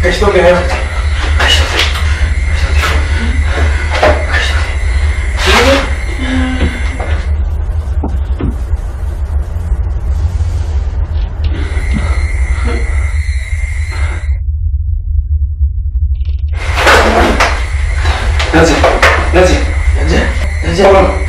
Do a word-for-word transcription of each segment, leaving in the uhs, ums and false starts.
ꯀꯩꯁꯨ ꯇꯧꯗꯦ ꯍꯥꯏꯌꯣ꯫ ꯌꯥꯟꯁꯦ, ꯌꯥꯟꯁꯦ, ꯌꯥꯟꯁꯦ, ꯌꯥꯟꯁꯦ꯫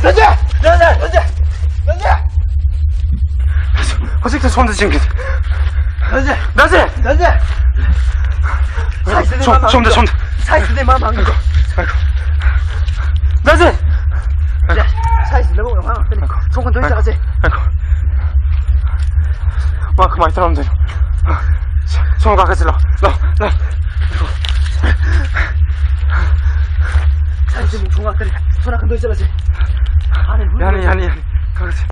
ꯅꯟꯖꯦ! ꯅꯟꯖꯦ! ꯅꯟꯖꯦ! ꯅꯟꯖꯦ! ꯍꯧꯖꯤꯛꯇ ꯁꯣꯝꯗ ꯆꯦꯟꯈꯤ꯫ ꯅꯟꯖꯦ! ꯅꯟꯖꯦ! ꯅꯟꯖꯦ! ꯁꯣꯝ-, ꯁꯣꯝꯗ, ꯁꯣꯝꯗ꯫ ꯁꯥꯏꯁꯤꯗꯤ ꯃꯥ ꯃꯥꯡꯉꯤꯀꯣ꯫ ꯅꯟꯖꯦ! ꯁꯥꯏꯁꯤꯗꯤ ꯂꯧꯕ ꯉꯝꯃꯛꯇꯅꯤ꯫ ꯁꯣꯝ ꯀꯟꯗ ꯑꯣꯏꯅ ꯆꯠꯂꯁꯦ꯫ ꯉꯥꯏꯈꯣ꯫ ꯃꯥ ꯀꯃꯥꯏꯅ ꯇꯧꯔꯝꯗꯣꯏꯅꯣ? ꯁꯣꯝ ꯀꯥꯈꯠꯁꯤ ꯂꯥꯎ꯫ ꯂꯥꯎ, ꯂꯥꯎ꯫ ꯁꯥꯏꯁꯤꯗꯤ ꯑꯃꯨꯛ ꯁꯣꯝ ꯉꯥꯛꯇꯅꯤ꯫ ꯁꯣꯝ ꯅꯥꯀꯟꯗ ꯑꯣꯏꯅ ꯆꯠꯂꯁꯦ꯫ ꯌꯥꯅꯤ, ꯌꯥꯅꯤ, ꯌꯥꯅꯤ꯫ ꯀꯥꯈꯠꯁꯤ꯫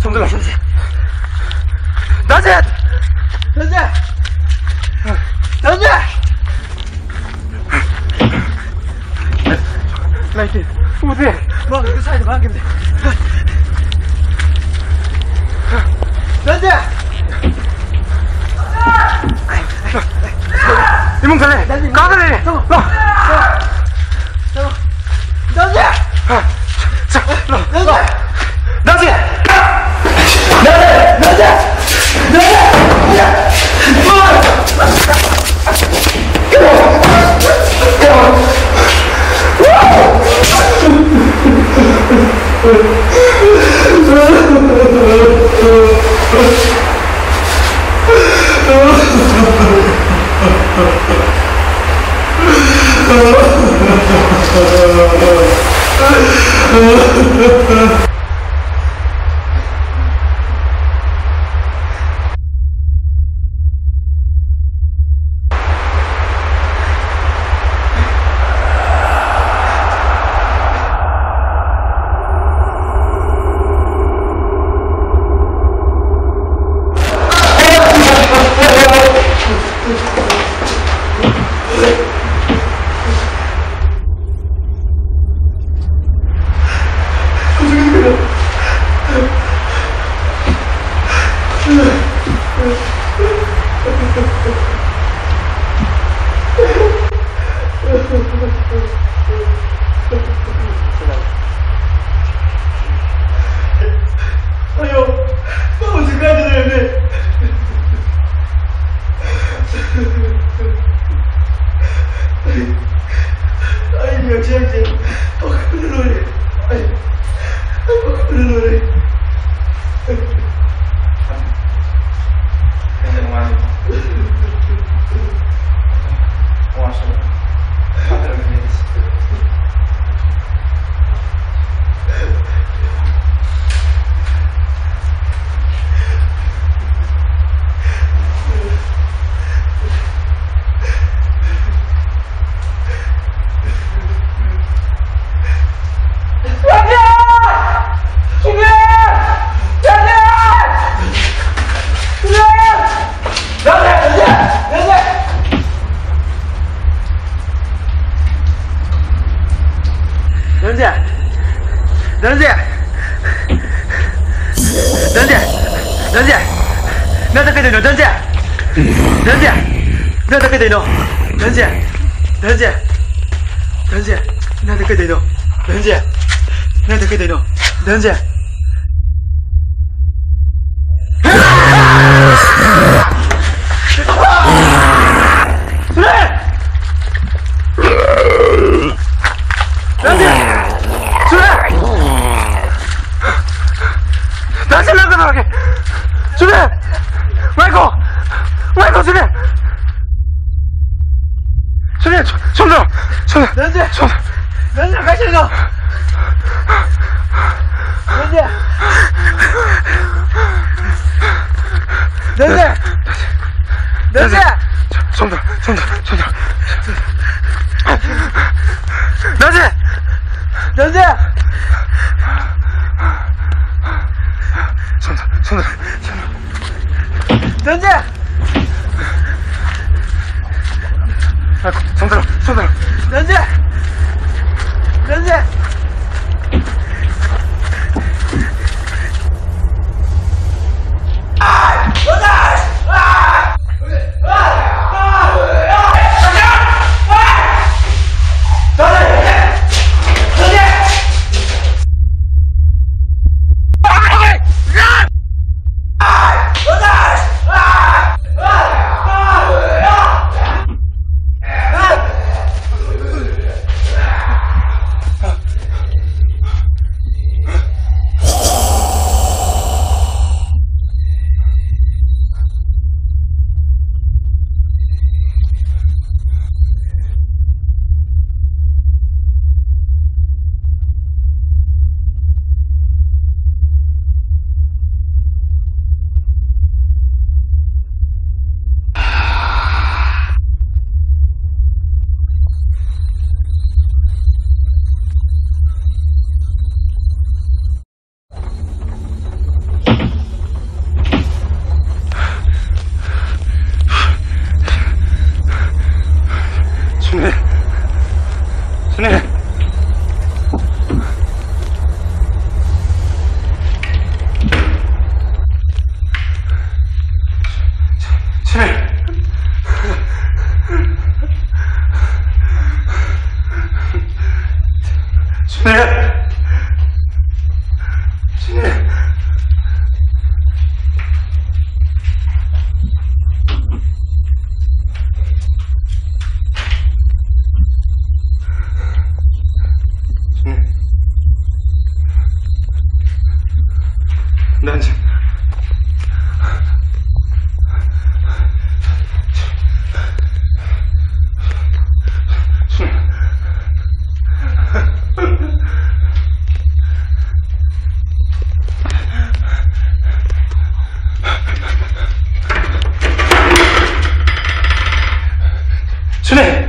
ꯁꯣꯝꯗ ꯂꯥꯎ꯫ ꯗꯥ ꯖꯦꯠ! ꯗꯥ ꯖꯦꯠ! ꯗꯥ ꯖꯦꯠ! ꯂꯩꯇꯦ꯫ ꯎꯗꯦ꯫ ꯃꯥꯡꯈꯤꯕ ꯁ꯭ꯋꯥꯏꯗ ꯃꯥꯡꯈꯤꯕꯅꯦ꯫ ꯗꯥ ꯖꯦꯠ! ꯏꯃꯨꯡ ꯆꯠꯂꯦ꯫ ꯀꯥꯗ ꯂꯩꯔꯦ꯫ ꯆꯪꯉꯣ꯫ ꯂꯥꯛꯑꯣ꯫ ꯆꯪꯉꯣ꯫ ꯗꯥ ꯖꯦꯠ! ꯆꯠꯂꯣ꯫ ꯗꯥ ꯖꯦꯠ! ꯗꯥ ꯖꯦꯠ! ꯗꯥ ꯖꯦꯠ! ꯗꯥ ꯖꯦꯠ! ꯑꯌꯣ, ꯅꯪ ꯍꯧꯖꯤꯛ ꯀꯥꯏꯗ ꯂꯩꯔꯝꯃꯤ? ꯑꯩ, ꯑꯩ ꯃꯤꯡꯁꯦꯜꯁꯦ ꯙꯅꯟꯖꯦ! ꯙꯅꯟꯖꯦ! ꯙꯅꯟꯖꯦ! ꯅꯪꯗ ꯀꯩꯗꯧꯅꯣ, ꯙꯅꯟꯖꯦ? ꯙꯅꯟꯖꯦ! ꯅꯪꯗ ꯀꯩꯗꯧꯅꯣ? ꯙꯅꯟꯖꯦ! ꯙꯅꯟꯖꯦ! ꯙꯅꯟꯖꯦ! ꯅꯪꯗ ꯀꯩꯗꯧꯅꯣ? ꯙꯅꯟꯖꯦ! ꯅꯪꯗ ꯀꯩꯗꯧꯅꯣ? ꯙꯅꯟꯖꯦ! ꯁꯨꯔꯦ! ꯁꯨꯔꯦ! ꯁꯨꯔꯦ! ꯁꯨꯔꯦ! ꯉꯥꯏꯈꯣ! ꯉꯥꯏꯈꯣ, ꯁꯨꯔꯦ! ꯁꯨꯔꯦ, ꯁꯣꯝꯗ! ꯁꯣꯝꯗ! ꯅꯟꯖꯦ! ꯁꯣꯝꯗ! ꯅꯟꯖꯦ, ꯀꯥꯏ ꯆꯠꯂꯤꯅꯣ? ꯅꯟꯖꯦ! ꯅꯟꯖꯦ! ꯅꯟꯖꯦ! ꯁꯣꯝꯗ! ꯁꯣꯝꯗ! ꯁꯣꯝꯗ! ꯅꯟꯖꯦ! ꯅꯟꯖꯦ! ꯁꯣꯝꯗ! ꯁꯣꯝꯗ! ꯁꯣꯝꯗ! ꯅꯟꯖꯦ! ꯁꯣꯝꯗ! ꯁꯣꯝꯗ! ꯅꯟꯖꯦ! ꯅꯟꯖꯦ! ꯁꯨꯅꯤꯜ! ꯁꯨꯅꯤꯜ! ꯁꯨꯅꯦ!